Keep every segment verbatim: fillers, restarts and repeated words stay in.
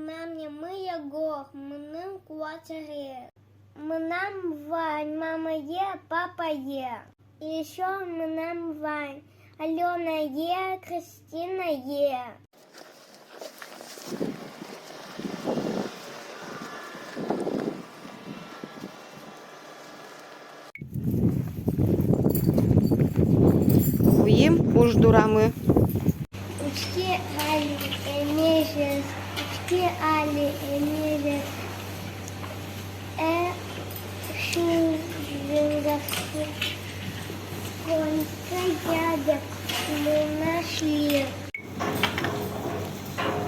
Мынам нимы Егор, мыным куать арес. Мынам вань мамае, папае. Ещё мынам вань Алёнае, Кристинае. Вуим уж дурамы. Учке али эмезез, учке али эмезез. Э, шуг-секыт, конька ядэ, мынам шуг-секыт.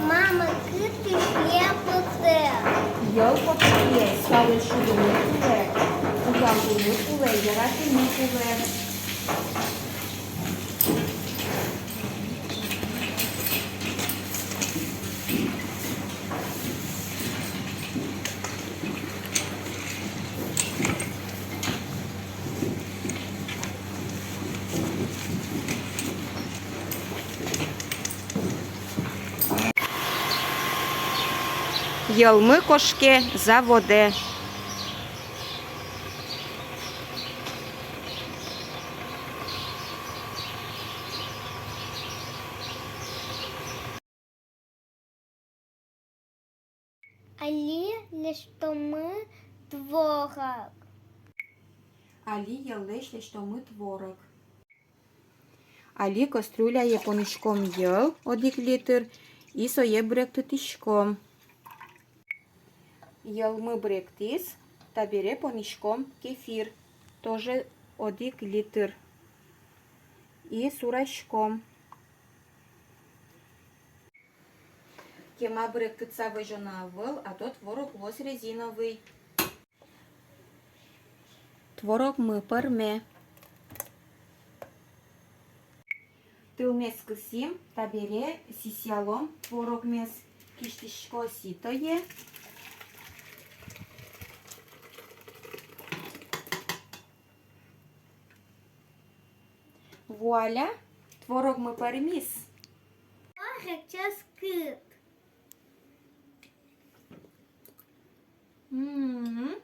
Мама, кытысь йӧл потэ? Йӧл потэ, пие, скалысь шудыны кулэ, утялтыны кулэ, яратыны кулэ. Йӧлмы кошке заводэ. Али лэсьтомы творог. Али йӧллэсь лэсьтомы творог. Али кастрюляе понӥськом йӧл, одӥг литр, и сое быректытӥськом. Йӧлмы быректӥз, табере понӥськом кефир, тоже одӥг литр, и сураськом. Кема быректытса возёно ӧвӧл, а то творог луоз резиновый. Творогмы пӧрме. Тылмес кысӥм, табере сисъялом творогмес, кисьтӥсько ситое. Вуаля, творогмы пӧрмиз. Творог ческыт. М-м-м.